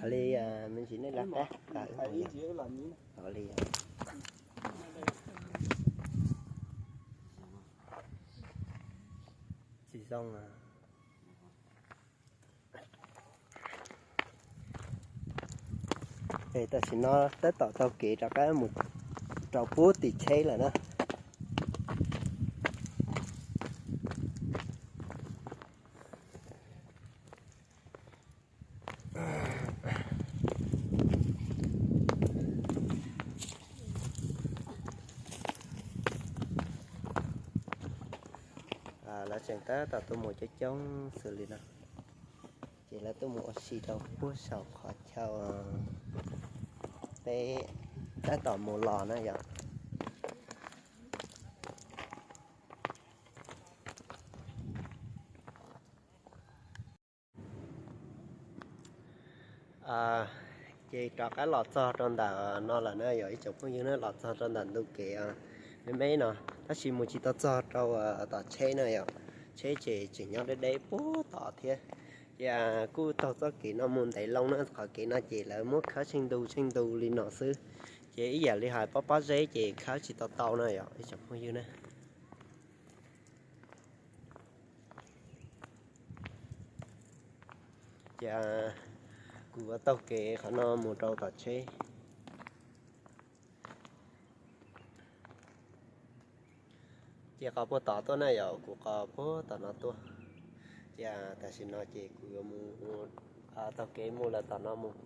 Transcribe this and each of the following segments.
Li me ntsis nej lab qab li tsis zoo. Tam sim no tab tom taug kev rov qab mus rau puag tim tsheb lawm na. Lawv tseem tab tom tuaj mus coob coob xws li no, ces lawv tuaj mus ua si rau puag saum qhov chaw peb tab tom mus los na yom. Ces rov qab los txog rau ntawm no lawm na yom ib tsoom phooj ywg na, los txog rau ntawm ntu kev me me no, tab sis mus tsis tau txog rau tom tsheb na yom. Tsheb ces tseem nyob deb deb puag tom thiab. Ces kuj taug txoj kev no mus ntev loo na, qhov kev no ces lawv muab khawb tsheej ntu tsheej ntu li no xwb, ces ib yam li hais pob pob zeb ces khawb tsis tau tau na yom ib tsoom phooj ywg na. Ces kuv yuav taug kev qhov no mus rau tom tsheb. Ces qhov puag tod tuaj na yom, kuv qhov puag tom no tuaj. Ces tam sim no ces kuv yuav mus taug kev mus lawm tom no mus.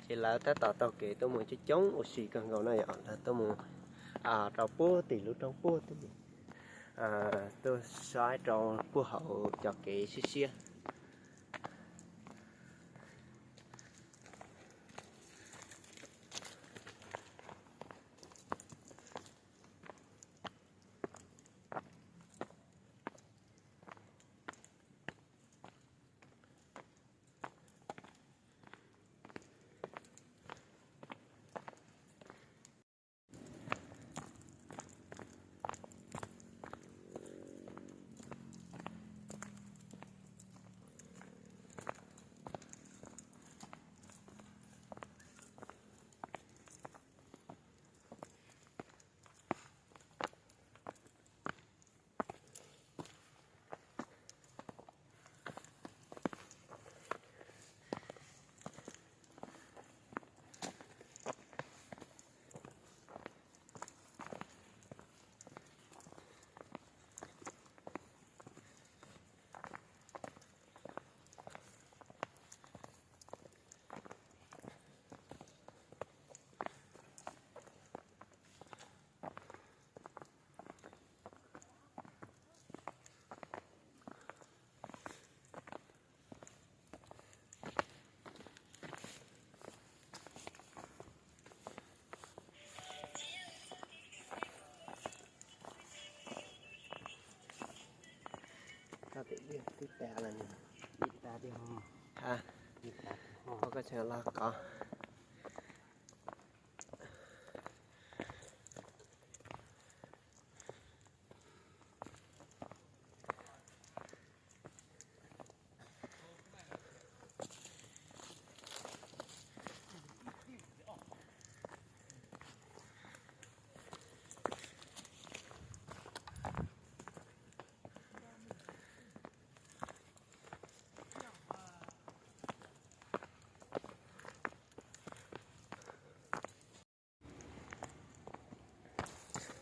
Ces lawv tab tom taug kev tuaj mus coob coob ua si kawg nkaus na yom, lawv tuaj mus rau puag tim lub roob puag tim, tuaj saib rau puag hauv cov kev siab siab.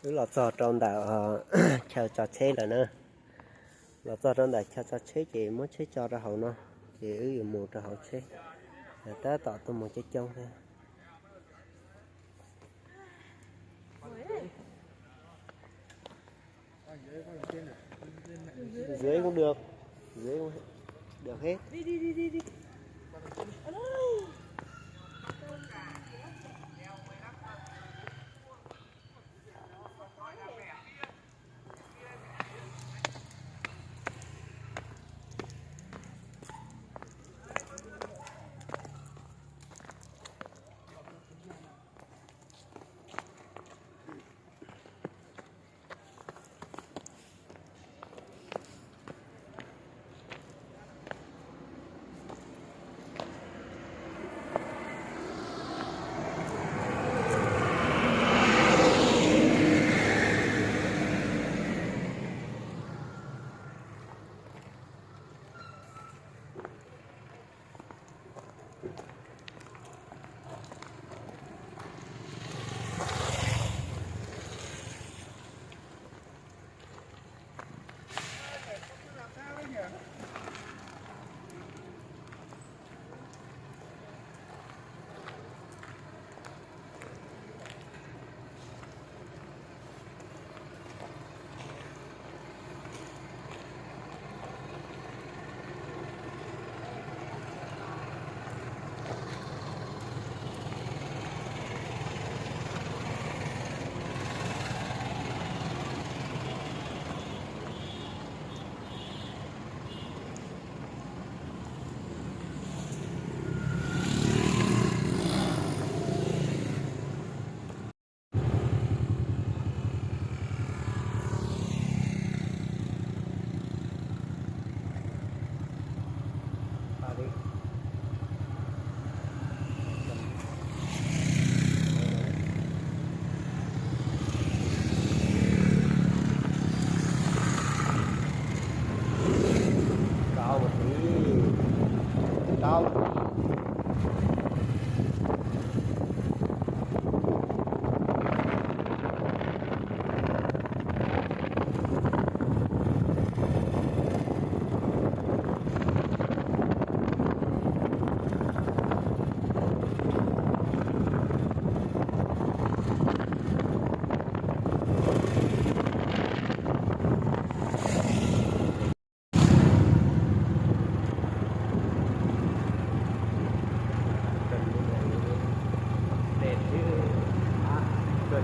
Wb los txog rau ntawm chaw tso tsheb lawm na. Los txog rau ntawm chaw tso tsheb ces muab tsheb tso rau hauv no, ces wb yuav mus rau hauv tsheb. Tab tom tuaj mus coob coob thiab. Dưới cũng được, dưới cũng được hết. Đi, đi, đi, đi, đi. Ôi.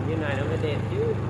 Như này nó mới đẹp chứ.